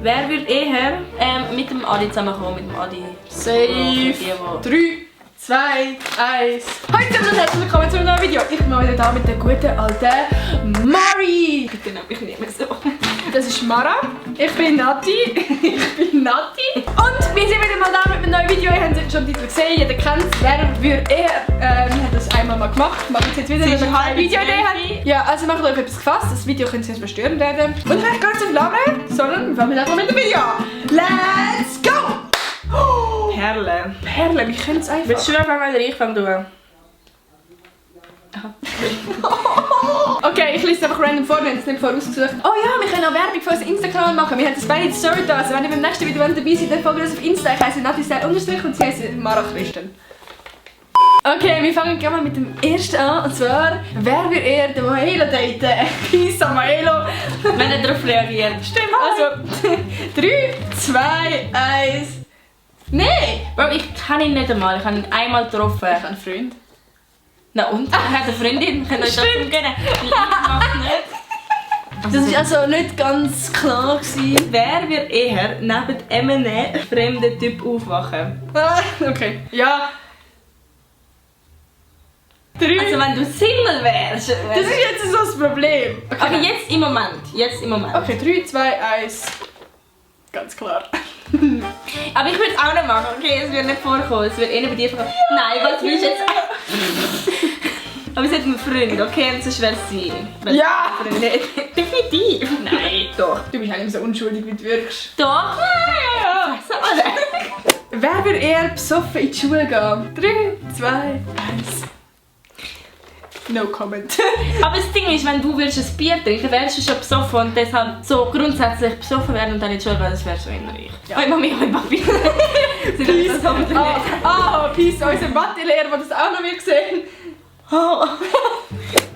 Wer würde eher mit dem Adi zusammenkommen? Mit dem Adi. Safe. 3, 2, 1. Hallo zusammen und herzlich willkommen zu einem neuen Video. Ich bin mal wieder da mit der guten alten Mari. Bitte nehmt mich nicht mehr so. Das ist Mara. Ich bin Nati. Und wir sind wieder mal da mit einem neuen Video. Ihr habt es schon im Titel gesehen, jeder kennt es. Wer würde eher, wir haben das einmal mal gemacht. Machen es jetzt wieder, wenn wir keine Videoidee haben. Ja, also macht euch etwas gefasst. Das Video könnte jetzt verstört werden. Und ich möchte gar nicht so viel labern, sondern wir fangen einfach mit dem Video an. Let's go! Perle. Perle, wie können es einfach? Willst du anfangen oder ich fange an? Okay, ich lese einfach random vor, wir haben es nicht vorausgesucht. Oh ja, wir können auch Werbung für unser Instagram machen. Wir haben das beide in die Story da. Also wenn ihr beim nächsten Video dabei seid, dann folgt uns auf Insta. Ich heisse Natistyle_ und sie heisse Mara Christen. Okay, wir fangen gleich mal mit dem ersten an. Und zwar, wer würde eher den Maelo daten? Peace an Maelo. Wenn er darauf reagiert. Stimmt, also 3, 2, 1. Nein! Bro, ich kenne ihn nicht einmal. Ich habe ihn einmal getroffen. Ich habe einen Freund. Na und? Er hat eine Freundin. Wir können euch das umgehen. Ich mach's nicht. Das war also nicht ganz klar gewesen. Wer wird eher neben einem fremden Typ aufwachen? Okay. Ja. 3. Also wenn du Single wärst. Das ist jetzt so das Problem. Okay. Aber jetzt im Moment. Okay, 3, 2, 1. Ganz klar. Aber ich würde es auch nicht machen, okay? Es wird nicht vorkommen. Es wird eher bei dir vorkommen. Nein, was willst du jetzt? Aber es hat einen Freund, okay? Und sonst wäre es sie. Ja! Definitiv. Nein, doch. Du bist eigentlich so unschuldig, wie du wirkst. Doch? Ja. Wer würde eher besoffen in die Schule gehen? 3, 2, 1. No comment. Aber das Ding ist, wenn du ein Bier trinken wärst du schon besoffen und deshalb so grundsätzlich besoffen werden und dann nicht schon, das wäre so innerlich. Ja. Oi Mami, oi Papi. Peace. Peace, unser Mathelehrer, der das auch noch wird sehen. Oh.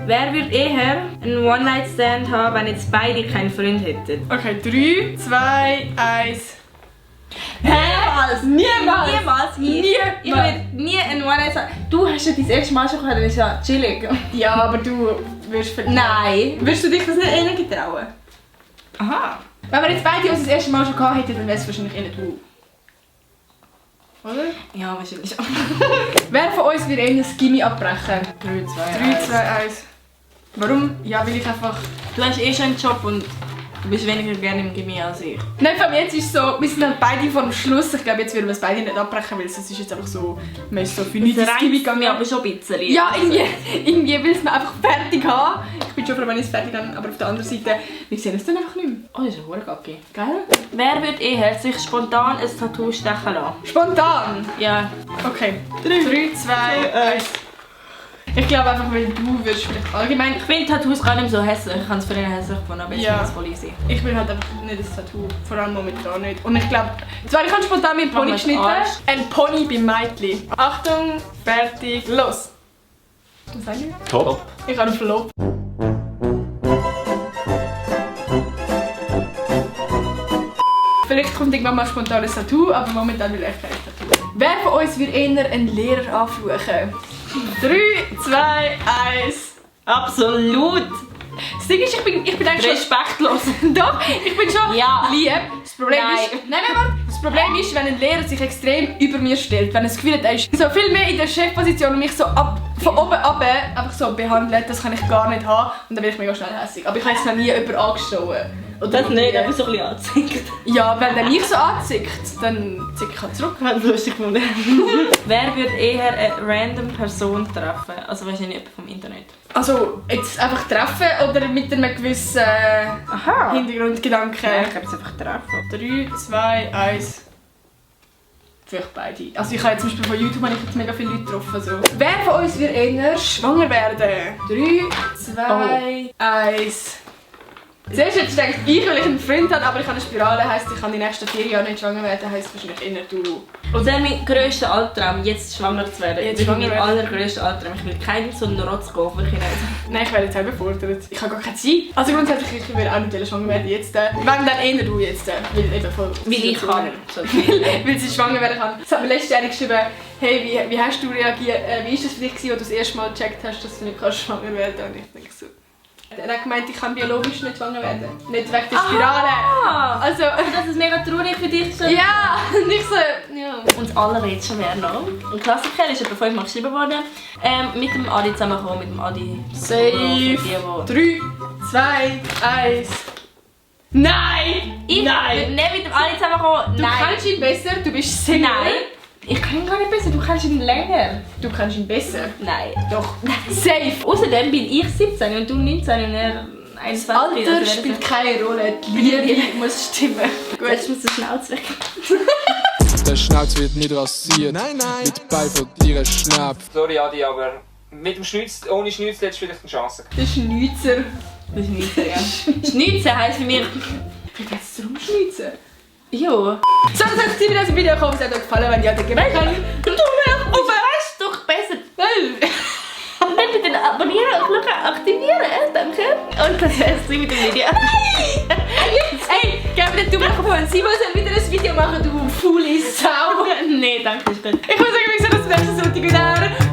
Wer würde eher einen One-Night-Stand haben, wenn jetzt beide keinen Freund hätten? Okay, 3, 2, 1. Niemals! Niemals! Ich würde nie einen One-Night-Stand. Du hast ja dein erste Mal schon gehabt, dann ist ja chillig. Ja, aber du wirst Nein! Würdest du dich das nicht eher getrauen? Aha. Wenn wir jetzt beide uns das erste Mal schon gehabt hätten, dann wäre es wahrscheinlich eher du. Oder? Ja, wahrscheinlich schon. Wer von uns wird eher das Gimmi abbrechen? 3, 3, 2, 1. Warum? Ja, weil ich einfach... Du hast eh schon einen Job und du bist weniger gerne im Gimmi als ich. Nein, von jetzt ist es so, wir sind halt beide vor dem Schluss. Ich glaube, jetzt würden wir es beide nicht abbrechen, weil es ist jetzt einfach so... Man ist so für nichts ins Gimmi gegangen. Aber schon ein bisschen. Ja, irgendwie will es mir einfach fertig haben. Ich bin schon froh, wenn ich es fertig habe, aber auf der anderen Seite, wir sehen es dann einfach nicht mehr. Oh, das ist ein Hurgacki. Gell? Wer würde eher sich spontan ein Tattoo stechen lassen? Spontan! Ja. Okay. 3, 2, 1. Ich glaube einfach, weil du wirst vielleicht allgemein... Ich finde Tattoos gar nicht so hässlich. Ich habe es für ihn hässlich gefunden, aber jetzt Ja. finde ich es voll easy. Ich will halt einfach nicht das Tattoo, vor allem momentan nicht. Und ich glaube, zwar ich habe spontan meinen Pony Mach mal geschnitten. Arsch. Ein Pony beim Meitli. Achtung, fertig, los! Was sag ich? Top. Ich habe einen Flop. Vielleicht kommt irgendwann mal spontan ein Tattoo, aber momentan will ich kein Tattoo. Wer von uns wird eher einen Lehrer anfluchen? 3, 2, 1. Absolut! Das Ding ist, ich bin eigentlich schon... Respektlos. Doch, ich bin schon Ja. lieb. Das Problem Nein. ist... Nein, warte. Das Problem ist, wenn ein Lehrer sich extrem über mir stellt, wenn er das Gefühl hat, er ist so viel mehr in der Chefposition und mich so von oben ab einfach so behandelt, das kann ich gar nicht haben. Und dann werde ich mega schnell hässlich. Aber ich habe jetzt noch nie jemanden angestochen. Oder Das nicht, aber so ein bisschen anzieht. Ja, wenn der mich so anzieht, dann ziehe ich halt zurück. Ich habe es lustig gefunden. Wer würde eher eine random Person treffen? Also wahrscheinlich jemand vom Internet. Also, jetzt einfach treffen oder mit einem gewissen Aha. Hintergrundgedanken? Ich glaube, es einfach treffen. 3, 2, 1. Vielleicht beide. Also ich habe jetzt zum Beispiel von YouTube habe ich jetzt mega viele Leute getroffen. So. Wer von uns wird eher schwanger werden? 3, 2, 1. Zuerst hätte ich gedacht, weil ich einen Freund habe, aber ich habe eine Spirale, heisst, ich kann die nächsten 4 Jahre nicht schwanger werden, heisst wahrscheinlich eher du. Und dann mein grösster Albtraum, jetzt schwanger zu werden. Jetzt Jetzt schwanger mein werden. allergrösster Albtraum. Ich will keinen so einen Rotz gehen, wirklich nicht. Nein, ich werde jetzt auch überfordert. Ich habe gar keine Zeit. Also grundsätzlich, ich will auch nicht schwanger werden jetzt. Wenn dann eher du jetzt. Weil eben voll... Weil ich kann. Weil sie schwanger werden kann. Das hat mir letztes Jahr geschrieben, hey, wie hast du reagiert? Wie war das für dich, als du das erste Mal gecheckt hast, dass du nicht schwanger werden kannst? Und ich denke so... Er hat gemeint, ich kann biologisch nicht schwanger werden. Nicht wegen der Spirale. Also... Das ist mega traurig für dich. So. Ja, nicht so... Ja. Und das allerletzte wäre noch ein Klassiker, ist etwa 5-mal geschrieben worden. Mit dem Adi zusammengekommen, mit dem Adi. Safe. 3, 2, 1... Nein! Ich würde nicht mit dem Adi zusammenkommen. Du kennst ihn besser, du bist Single. Nein. Ich kann ihn gar nicht besser, du kennst ihn länger. Du kennst ihn besser. Nein. Doch. Safe. Außerdem bin ich 17 und du 19 und er 21. Alter spielt keine Rolle, die Liebe muss stimmen. Gut, jetzt muss der Schnauz weg. Der Schnauz wird nicht rasiert. Nein, nein. Mit Beifall ihre Schnapp. Sorry Adi, aber mit dem Schnitz, ohne Schnitz hättest du vielleicht eine Chance. Der Schnitzer. Das ist Schnitzer, ja. Schnitzer heisst für mich... Wie geht's darum Schnitzer? Ja. So, das hat es das Video gekommen. Es hat euch gefallen, wenn ihr den gemerkt habt. Du weißt doch besser. Nicht mit den Abonnieren und Glocke aktivieren, danke. Und das wär's mit dem Video. Hey, gib mir den Daumen hoch, wenn Simon wieder ein Video machen, du faule Sau. Nee, danke, ist gut. Ich muss sagen, wir sehen uns nächsten Sonntag wieder.